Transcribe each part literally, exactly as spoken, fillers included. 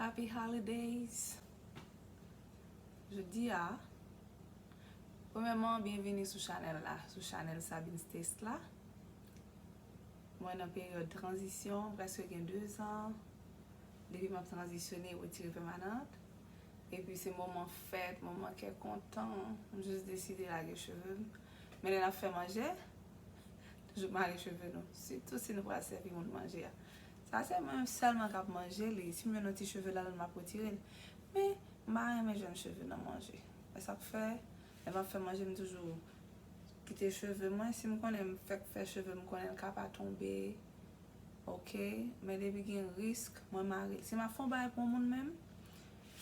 Happy holidays! Jodi a, premyèman, byenvini sou chanèl la, sou chanèl Sabin's Taste la. Mwen nan peryòd tranzisyon, prèske gen de zan depi m ap tranzisyone, retire pèmanant. Epi se moman fèt, moman kè kontan, m jis deside lage cheve m. Men lè n ap fè manje, toujou mare cheve nou, sitou si nou pral sèvi moun manje a. Sa se mwen sèlman k ap manje li. Si m jwenn yon ti cheve ladan l, m ap retire l. Men, m pa renmen jwenn cheve nan manje. E sa k fè, lè m ap fè manje, m toujou kite cheve mwen. Si m konnen m fèk fè cheve m, konnen l ka pa tonbe. Oke? Men depi gen risk, mwen mare l. Si m ap fè yon bagay pou yon moun menm,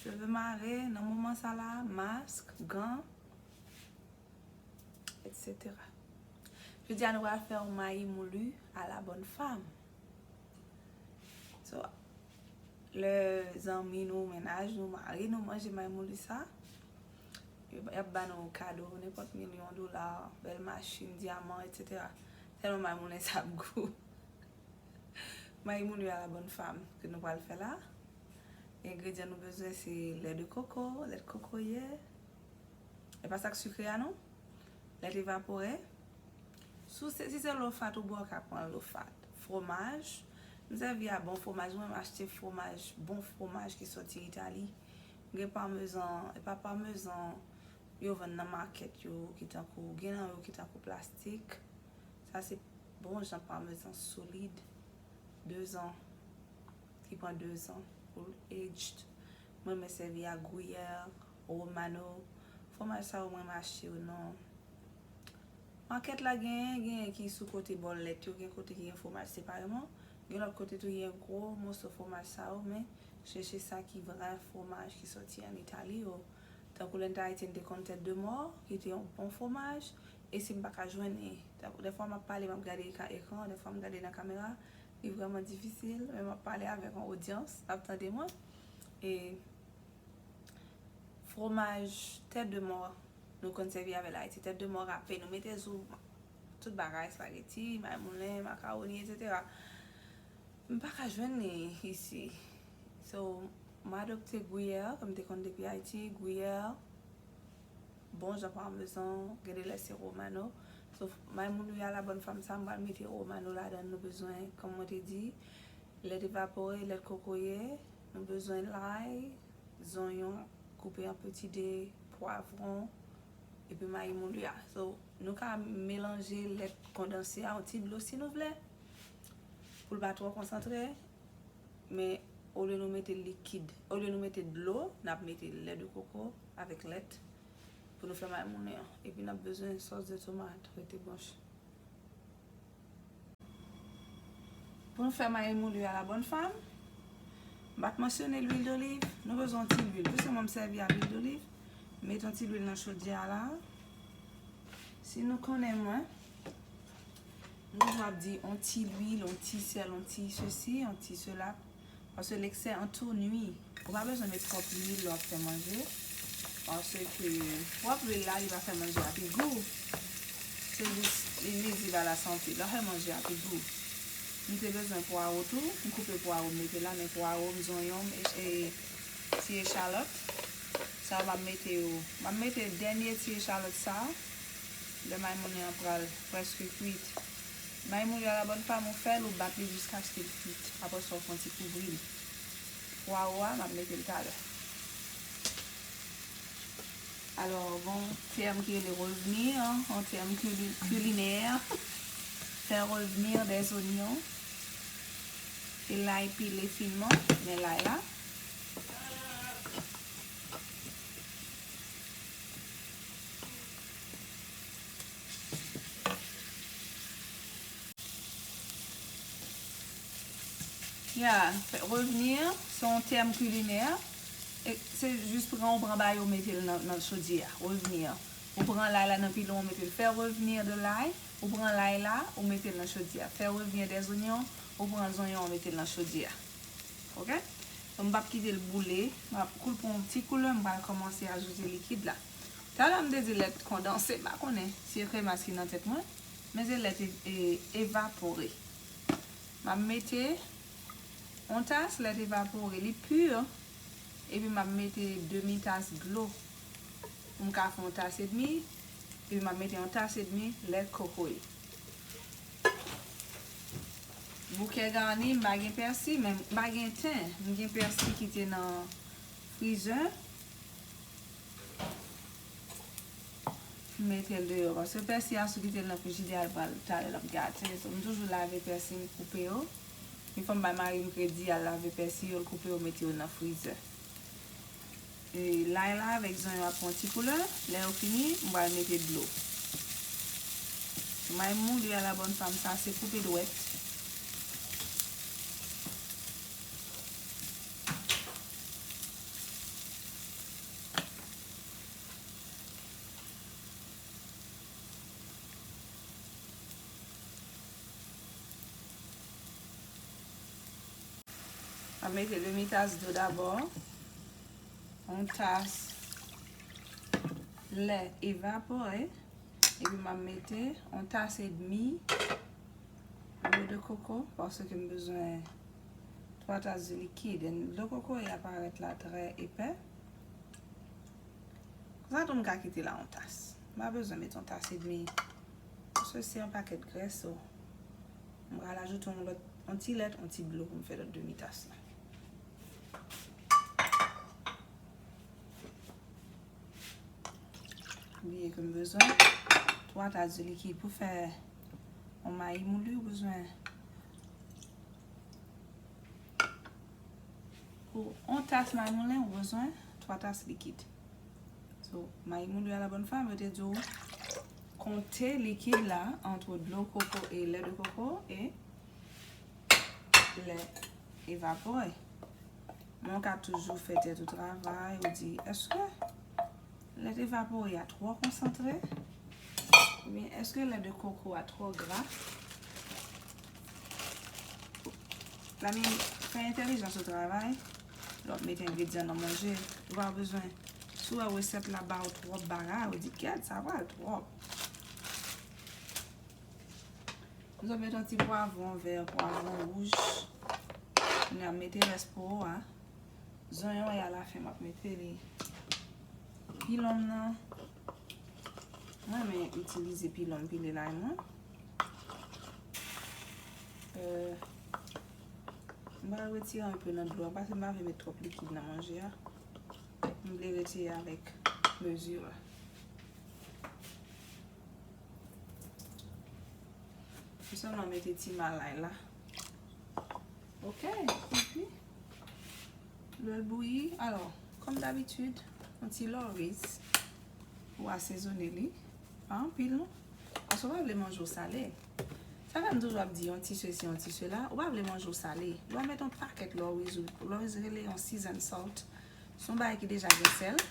cheve mare, nan moman sa la, mask, gan, et cetera. Jodi a, nou pral fè yon mayi moulu à la bonne femme. So, lè zanmi nou, mennaj nou, mari nou manje mayi moulu sa, y ap ba nou kado, nenpòt milyon dola, bèl machin, dyaman, et cetera. Tèlman mayi moulu sa ap gou. Mayi moulu à la bonne femme ke nou pral fè la. Engredyan nou bezwen se lè de koko, lèt kokoye. E pa sa k sikre a non. Lèt evapore. Si se, si se lo fat ou bwè, ou ka pran lo fat. Fromaj. M sèvi a bon fromaj. Mwen, m achte fromaj, bon fromaj ki soti Itali. M gen pamezan, e pa pamezan yo vann nan makèt yo ki tankou, gen nan yo ki tankou plastik. Sa se bon jan pamezan solid, de zan, ki pran de zan pou l aged. Mwen renmen sèvi a Gruyère, Romano. Fromaj sa yo mwen renmen achte yo nan makèt la, genyen, genyen ki sou kote bò lèt yo, gen kote ki gen fromaj separeman, gen lòt kote tou gen gwo moso fromaj sa yo, men chèche sa ki vrè fromaj ki sòti ann Itali yo. Tankou lè n t Ayiti, n te konn tèt de mò, ki te yon bon fromaj, e si m pa ka jwenn li, tankou dèfwa m ap pale, m ap gade ka-, ekran, dèfwa m gade nan kamera, li vrèman difisil, men m ap pale avèk yon odyans, n ap tande mwen. E fromaj tèt de mò, nou konn sèvi avè l Ayiti. Tèt de mò rape, nou mete sou tout bagay, espageti, mayi moulen, makawoni, et cetera. M pa ka jwenn li isi. So, m adopte Gruyère, ke m te konn depi Ayiti, Gruyère, bon jan pamezan, gen de lè se Romano. So, mayi moulu à la bonne femme sa, m pral mete Romano ladan l, nou bezwen, kòm mwen te di, lèt evapore, lèt kokoye, nou bezwen lay, zonyon koupe an peti de, pwavwon, epi mayi moulu a. So, nou ka melanje lèt kondanse a, yon ti dlo si nou vle, pou l pa twò konsantre, men olye nou mete likid, olye nou mete dlo, n ap mete lèt de koko avèk lèt pou nou fè mayi moulu an. Epi n ap bezwen sòs de tomat, rete branche. Pou nou fè mayi moulu à la bonne femme, m pa t mansyone lwil doliv, nou bezwen yon ti lwil. Piske mwen m sèvi a lwil doliv, m mete yon ti lwil nan chodyè a la. Si nou konnen mwen, m toujou ap di yon ti lwil, yon ti sèl, yon ti sesi, yon ti sela. Paske l'excès en tout nuit. Ou pa bezwen met twòp lwil lè w ap fè manje. Paske twòp lwil la, li pa fè manje a pi gou. Se jis li nuizib a lasante. Lè w fè manje a pi gou. M te bezwen pwawo tou. M koupe pwawo, m mete la, men pwawo m, zonyon m, e, e ti echalòt. Sa yo m ap mete yo. M ap mete dènye ti echalòt sa. Lè mayi moulu an pral prèske kwit. Mayi moulu à la bonne femme, ou fè l, ou bat li jiskaske l kwit. Apre sa, ou fè yon ti kouvri l. Pwawo a, m ap mete l talè. Alò, gon tèm ki rele revenir, yon tèm kili-, kilinè. Faire revenir des oignons. E lay pile finman, men lay la. Ya, fè revenir, se yon tèm kilinè. E se jis pran, ou pran bagay, ou mete l nan, nan chodyè a. Revenir. Ou pran lay la nan pilon, ou mete l. Faire revenir de l'ail, ou pran lay la, ou mete l nan chodyè a. Faire revenir des oignons, ou pran zonyon, ou mete l nan chodyè a. Oke? Donk, m p ap kite l boule. M ap kou l pran yon ti koulè, m pral kòmanse ajoute likid la. Talè m te di lèt kondanse, m pa konnen si se kremas ki nan tèt mwen, men se lèt e, e, evapore. M ap mete yon tas lèt evapore, li pi, Epi m ap mete demi tas dlo pou m ka fè yon tas edmi. Epi m ap mete yon tas edmi lèt kokoye. Bouke gani, m pa gen pèsi, men m pa gen ten. M gen pèsi ki te nan frizè. M mete l deyò, paske pèsi a, si w kite l nan frijidè a, l pral, talè l ap gate. So, m toujou lave pèsi m, koupe yo. Yon fwa m bay mari m kredi, al lave pèsi yo, l koupe yo, mete yo nan frizè. E lay la avèk zonyon ap pran ti koulè. Lè yo fini, m pral mete dlo. May moulu à la bonne femme, sa se koupe dwèt. Mwen mete demi tas dlo dabò. Yon tas lè evapore. Epi mwen mete yon tas edmi dlo de koko, paske m bezwen twa tas de likid. And dlo koko e aparèt la trè epè. Konsa tou m ka kite la yon tas. M pa bezwen met yon tas edmi. Paske se yon pakèt grès, so m pral ajoute yon lòt, yon ti lèt, yon ti dlo pou m fè lòt demi tas la. Bliye ke m bezwen twa tas de likid pou fè yon mayi moulu, ou bezwen Pou yon tas mayi moulen, ou bezwen twa tas likid. So, mayi moulu à la bonne femme, yo te di w konte likid la ant dlo koko e lè de koko e lè evapore. Men w ka toujou fè tèt ou travay, ou di, èske lèt evapore a twò konsantre? Oubyen èske lèt de koko a twò gra? Lami, fè entèlijans ou travay. Lè w ap mete engredyan nan manje, ou pa bezwen. Si w wè resèt la ba w twòp bagay, ou di, kèt, sa pral twòp. M sot mete yon ti pwavwon vè, pwavwon wouj. Kounye a m mete rès po a. Zonyon e alafen m ap mete li. Pilon m nan. Mwen renmen itilize pilon m pile lay mwen. Euh, m pral retire yon pe nan dlo a, paske m pa vle met twòp likid nan manje a. M vle retire avèk mezi la. M sèlman mete ti malay la. Ok, epi lè l bouyi, alò, kòm dabitid, yon ti lòriz pou asezone li. Pa anpil non. Paske w pa vle manje w sale. Sa fè m toujou ap di yon ti sesi, yon ti sela. Ou pa vle manje w sale. Ou pa met yon pakèt lòriz, ou lòriz rele yon season salt. Se yon bagay ki deja gen sèl.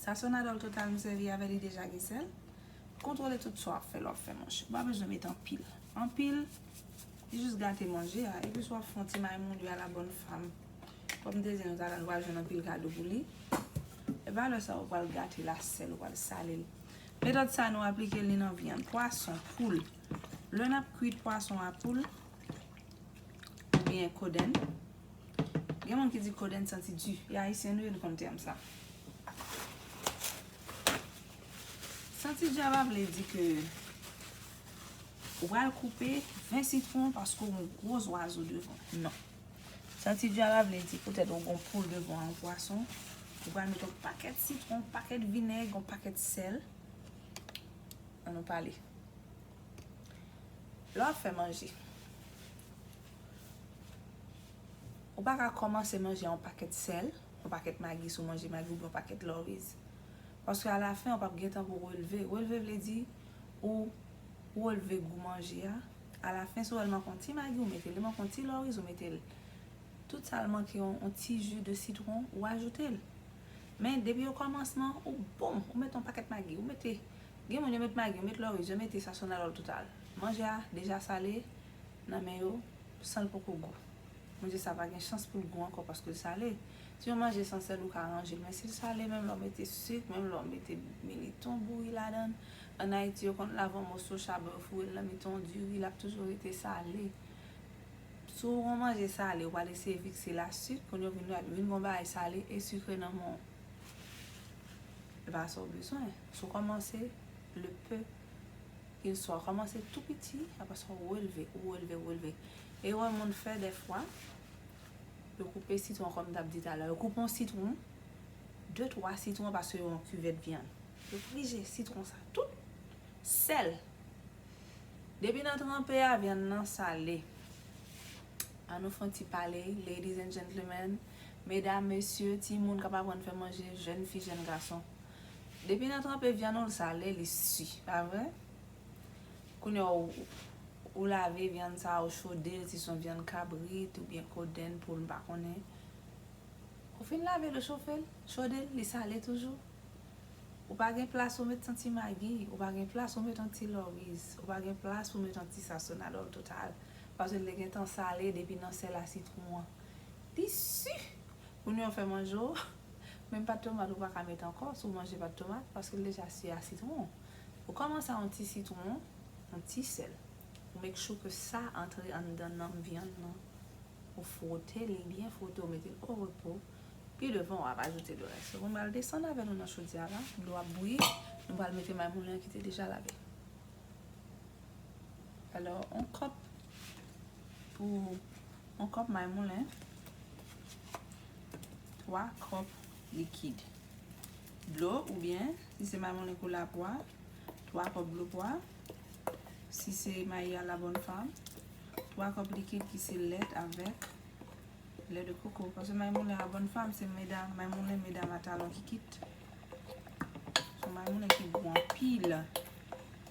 Sazonadòl total m sèvi avè li deja gen sèl. Kontwole tout sa w ap fè lè w ap fè manje. Ou pa bezwen met anpil. Anpil, li jis gate manje a. Epi si w ap fè yon ti mayi moulu à la bonne femme, kòm m te di nou talè, nou pral jwenn anpil kado pou li. E pa lè sa ou pral gate l a sèl, ou pral sale l. Metòd sa nou aplike li nan vyann, pwason, poul. Lè n ap kwit pwason a poul, oubyen kodenn. Gen moun ki di kodenn santi di. E ayisyen nou ye, nou konn tèm sa. Santi di a pa vle di ke ou pral koupe ven sitwon paske w gen yon gwo zwazo devan. Non. Santi di a pa vle di poutèt ou gen yon poul devan, yon pwason, ou pral met yon pakèt sitwon, yon pakèt vinèg, yon pakèt sèl. Ann nou pale. Lè w ap fè manje, ou pa ka kòmanse manje a yon pakèt sèl, yon pakèt magi si w manje magi, oubyen yon pakèt lòriz. Paske alafen, ou p ap gen tan pou w relve. Relve vle di ou relve gou manje a. Alafen, si w wè l manke yon ti magi, ou mete l. Li manke yon ti lòriz, ou mete l. Tout sa l manke, yon, yon ti ji de sitwon, ou ajoute l. Men depi okòmansman, ou boum, ou mete yon pakèt magi, ou mete, gen moun yo met magi, yo met lòriz, yo mete sazonadòl total. Manje a deja sale nan men yo, san l poko gou. Manje sa pa gen chans pou l gou ankò paske l sale. Si yon manje san sèl, ou ka ranje l, men si l sale, menm lè w mete sik, menm lè w mete militon bouyi ladan l, ann Ayiti, yo konn lave yon moso chabon, yo foure l nan mitan yon diri, l ap toujou rete sale. Si w gon manje sale, ou pral eseye fikse la sik, kounye a w vin wè, vin gon bagay sale e sikre nan men w. E pa sa w bezwen. Si w kòmanse le peu qu'il soit, kòmanse tou piti, apre sa w releve, ou releve, ou releve. E wè moun fè dèfwa, yo koupe sitwon kòm m t ap di talè. Yo koupe yon sitwon, de, twa sitwon paske yo yon kivèt vyann. Yo frije sitwon sa tout. Sèl. Depi nan tranpe a, vyann nan sale. An nou fè yon ti pale, ladies and gentlemen, medam, mesye, timoun k ap aprann fè manje, jèn fi, jèn gason. Depi nan tranpe vyann ou l sale, li si, pa vre? Kounye a, ou, ou lave vyann sa, ou chode l, si se yon vyann kabrit oubyen kodenn, poul, m pa konnen. Ou fin lave l, ou chofe l, chode l, li sale toujou. Ou pa gen plas pou met yon ti magi, ou pa gen plas pou met yon ti lòriz, ou pa gen plas pou met yon ti sazonadòl total. Paske li gentan sale depi nan sèl a sitwon an. Li si! Kounye a w fè manje w, menm pat tomat ou pa ka met ankò si w manje pat tomat, paske l deja si a sitwon. Ou kòmanse a yon ti sitwon, yon ti sèl. Ou make sure ke sa antre anndan nanm vyann nan. Ou fwote li byen fwote, ou mete l o repo. Pi devan, w ap ajoute le rès. Bon, m pral desann avè nou nan chodyè a la. Dlo ap bouyi. Nou pral mete maymoulen an ki te deja lave. Alò, yon kòp pou yon kòp maymoulen, twa kòp likid dlo, oubyen, si se maymoulen kou lapwa, twa kòp dlo pwa. Si se mayi a la bonne femme, twa kòp likid ki se lèt avèk lè de koko. Paske maymoulen la bonne femme, se medam, maymoulen medam a talon ki kit. Se yon maymoulen ki gou anpil.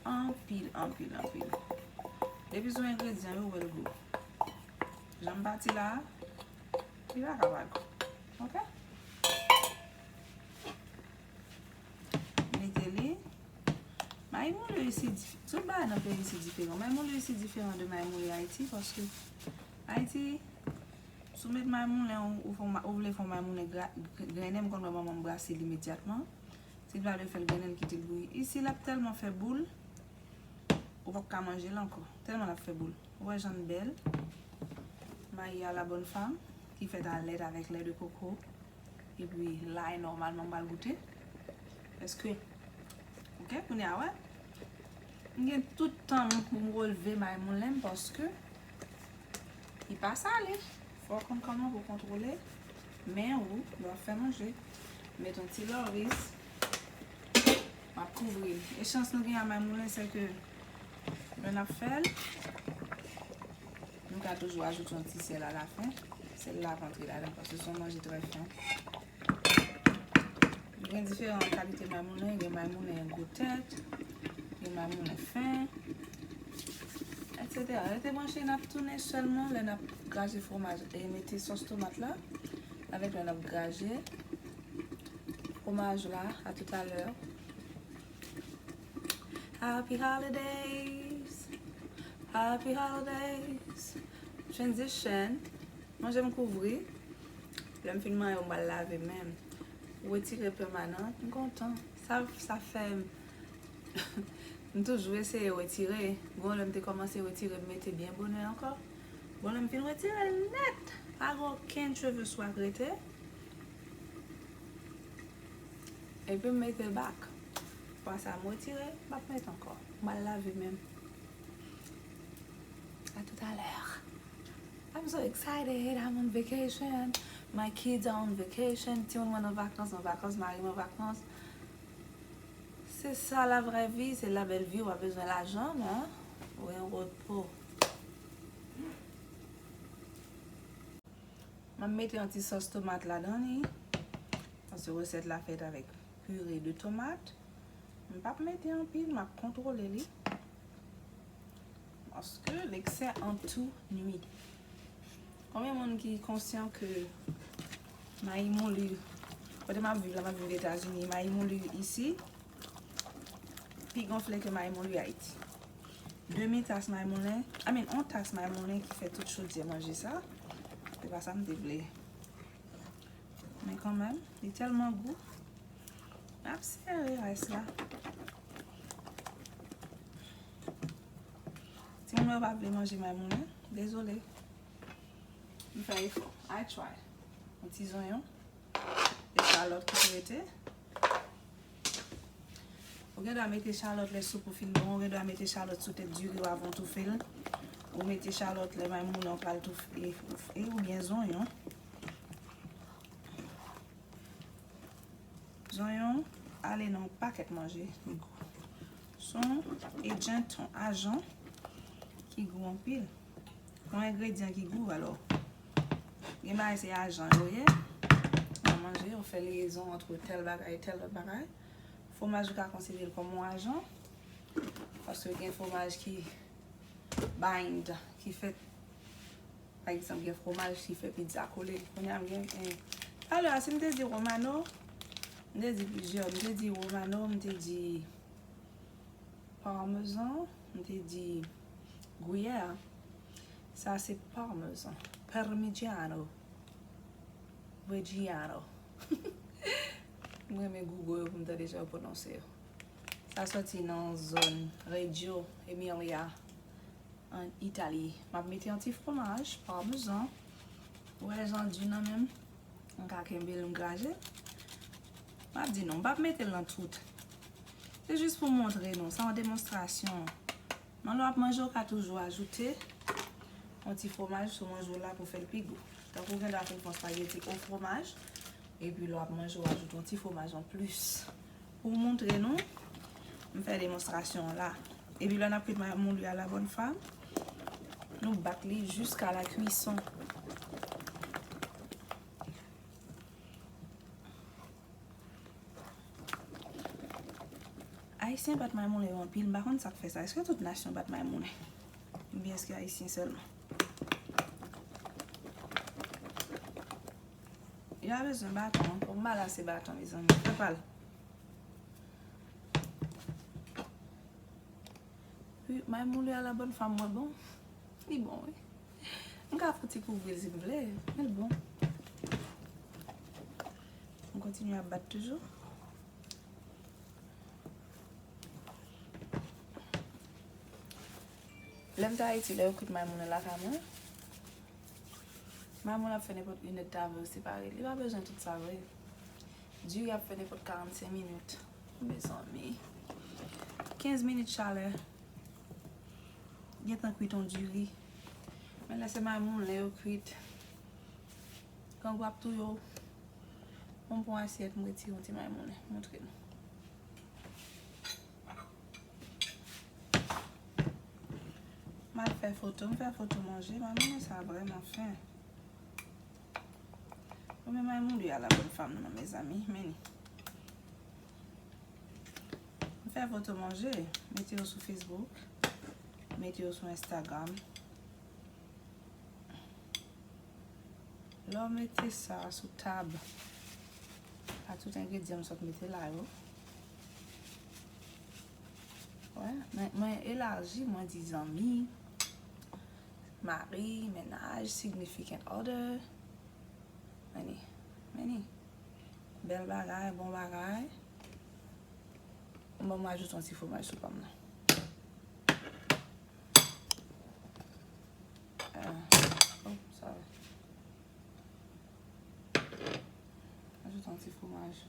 Anpil, anpil, anpil. Depi sou engredyan yo, w wè l gou. Jan m pati la, li pa ka pa gou. Ok? Mete li. Mayi moule isi dif-, tout bagay nan peyi isi diferan. Mayi moule isi diferan de mayi moule Ayiti, paske Ayiti, si w met mayi moule, ou, ou, fè yon ma-, ou vle fè yon mayi moule gra-, gr-, grennen, m konn wè manman m brase l imedyatman. Si l pa vle fè l grennen, l kite l bouyi. Isi, l ap tèlman fè boul, ou p ap ka manje l ankò. Tèlman l ap fè boul. Ou wè jan l bèl. Mayi a la bonne femme, ki fèt a lèt avèk lè de koko. Epi lay nòmalman m pral goute. Èske, ok, kounye a wè. M gen tout tan m pou m relve mayi moulen m paske li pa sale. Fò w konn kòman pou w kontwole men ou lè w ap fè manje. Met yon ti lòris. M ap kouvri l. E chans nou gen a mayi moulen, se ke lè n ap fè l, nou ka toujou ajoute yon ti sèl alafen. Sèl la ap antre ladan paske se yon manje trè fen. Gen diferan kalite mayi moulen, gen mayi moulen gwo tèt, gen mayi moulen fen, et cetera. Rete branche, n ap tounen sèlman lè n ap graje fwomaj e mete sòs tomat la, avèk lè n ap graje fwomaj la. A tout à l'heure. Happy holidays, happy holidays. Transition. Manje m kouvri. Lè m fin manyen, m pral lave men m. Retire pèmanan. M kontan. Sa, sa fè m, m toujou eseye retire. Bon, lè m te kòmanse retire, m mete byen bonè ankò. Bon, lè m fin retire l nèt. Pa gen okenn cheve swa k rete. Epi m mete l back. Fwa sa m retire, m ap mete ankò. M al lave men m. A tout à l'heure. I'm so excited. I'm on vacation. My kids are on vacation. Timoun mwen nan vakans, nan vakans, mari mwen vakans. Se sa la vraie vie, c'est la belle vie. W ap bezwen lajan, men w gen repo. M ap mete yon ti sòs tomat ladan li. Paske resèt la fèt avèk pire de tomat. M p ap mete anpil, m ap kontwole li. Paske l'excès en tout nuit. Konbyen moun ki konsyan ke mayi moulu, kote m ap viv la, m ap viv Etazini, mayi moulu isi pi gonfle ke mayi moulu Ayiti. Demi tas mayi moulen, I mean, yon tas mayi moulen ki fè tout chodyè manje sa. Se pa sa m te vle. Men kanmenm, li tèlman gou. M ap sere rès la. Timoun mwen pa vle manje mayi moulen, dezole. M fè efò. I try. Yon ti zonyon. Echalòt ki te rete. Ou gen dwa mete echalòt lè soup ou fin bon. Ou gen dwa mete echalòt sou tèt diri w avan w toufe l. Ou mete echalòt lè may moulen w pral toufe, e, e, oubyen zonyon. Zonyon ale nan yon pakèt manje, li gou. Se yon agent, yon ajan ki gou anpil. Yon engredyan ki gou, alò. Gen bagay se ajan yo ye. Nan manje, yo fè liyezon ant tèl bagay e tèl lòt bagay. Fwomaj, ou ka konsidere l kòm yon ajan. Paske gen fwomaj ki bind, ki fèt. Pa egzanp, gen fwomaj ki fè pizza kole. Kounye a, m gen, eh, talè a, si m te di romano, m te di plizyè. M te di romano, m te di parmesan, m te di gruyère. Sa se parmesan. Parmigiano. Reggiano. M renmen Google yo pou m tande jan yo pwononse yo. Sa soti nan zòn Reggio Emilia, an Itali. M ap mete yon ti fwomaj, parmesan. Ou wè jan l di nan men m? M ka kenbe l, m kraze l. M ap di nou, m p ap mete l nan tout. Se jis pou m montre nou, se yon demonstrasyon. Men lè w ap manje, ou ka toujou ajoute yon ti fwomaj sou manje w la pou fè l pi gou. Tankou w gen dwa fin fè yon spageti o fwomaj, epi lè w ap manje, w ajoute yon ti fwomaj anplis. Pou montre nou, m fè demonstrasyon an la. Epi lè n ap kwit may moulen a la bonne femme, nou bat li jusqu'à la cuisson. Ayisyen bat may moulen yo anpil, m pa konn sa k fè sa. Èske tout nasyon bat may moulen? Oubyen èske Ayisyen sèlman? Yo pa bezwen baton, ankò m pa lase baton, mezanmi. Fè pa l. Wi, may moulen a la bonne femme, mwen bon. Li bon, wi. M ka fouti kouvri l si m vle, men l bon. M kontinye ap bat toujou. Lè m te Ayiti, lè yo kwit may moulen lakay mwen, may moulen ap fè nenpòt inèdtan avè w separe. Li pa bezwen tout sa vre. Diri ap fè nenpòt karannsenk minit. Mezanmi. Kenz minit chalè. Gentan kwit yon diri. Men lè se may moulen yo kwit. Grangou ap touye w. Bon, m pran asyèt, m retire yon ti may moulen, montre nou. M al fè foto, m fè foto manje, may moulen sa vrèman fen. Bon, men may moulen a la bonne femme, non, mezanmi, men li. M fè foto manje, mete yo sou Facebook, mete yo sou Instagram. Lè w mete sa sou tab, a tout engredyan m sot mete la yo. Wè, mwen, mwen elaji, mwen di zanmi, mari, mennaj, significant other. Men li, men li. Bèl bagay, bon bagay. Bon, mwen ajoute yon ti fwomaj sou pa m nan. Ah, oh, sorry. Ajoute yon ti fwomaj.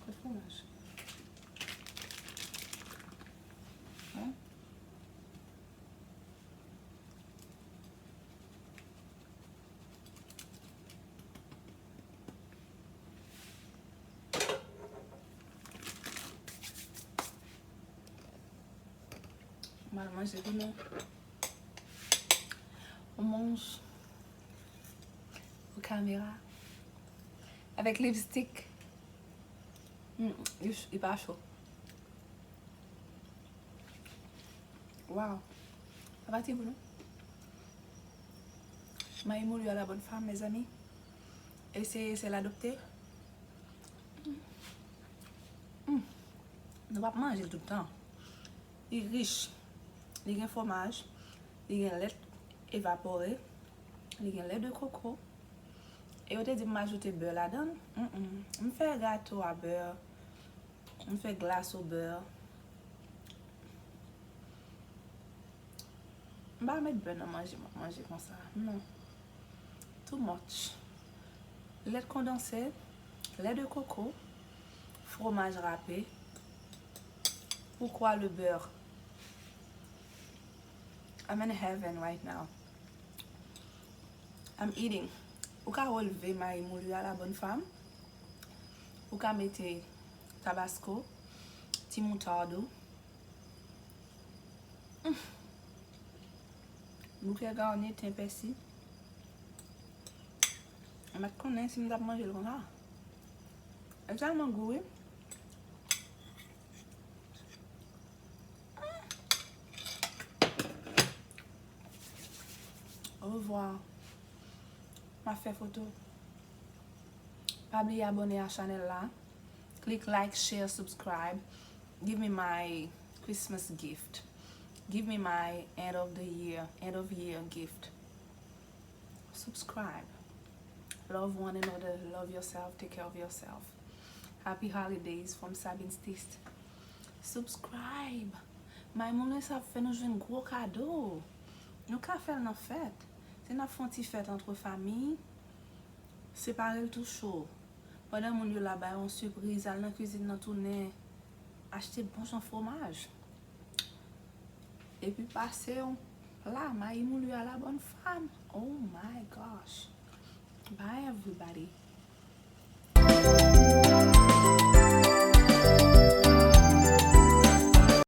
Kot fwomaj? Hein? M al manje pou nou. On mange au caméra avec lipstick. Mm, li ch-, li pa cho. Wow. Sa pa ti gou, non? May moulen a la bonne femme, mezanmi. Eseye, eseye l adopte. Mm. Nou p ap manje l tout tan. Li rich. Li gen fwomaj. Li gen lèt evapore. Li gen lè de koko. E yo te di m ajoute bè ladan l. Mm, mm. M fè gato a bè. M fè glas o bè. M pa met bè nan manje m ap manje konsa. Non. Too much. Lèt kondanse, lait de coco, fromaj rape. Pourquoi le beurre? I'm in heaven right now. I'm eating. Ou ka relve mayi moulu a la bonne femme. Ou ka mete tabasco, ti moutad ou. Mm. Bouke garni, ten pèsi. M pa t konnen si m t ap manje l konsa. Li tèlman gou, wi. Au revoir. M ap fè foto. Pa bliye abòne a chanèl la. Click like, share, subscribe. Give me my Christmas gift. Give me my end of the year, end of year gift. Subscribe. Love one another. Love yourself. Take care of yourself. Happy holidays from Sabine's Taste. Subscribe. Mayi moulu sa ap fè nou jwenn gwo kado. Nou ka fè l nan fèt. Si n ap fè yon ti fèt antre fanmi, separe l tou cho. Pandan moun yo la bay yon sipriz, al nan kwizin nan tounen achte bon jan fwomaj. Epi pase yon pla mayi moulu a la bonne femme. Oh my gosh. Bye everybody.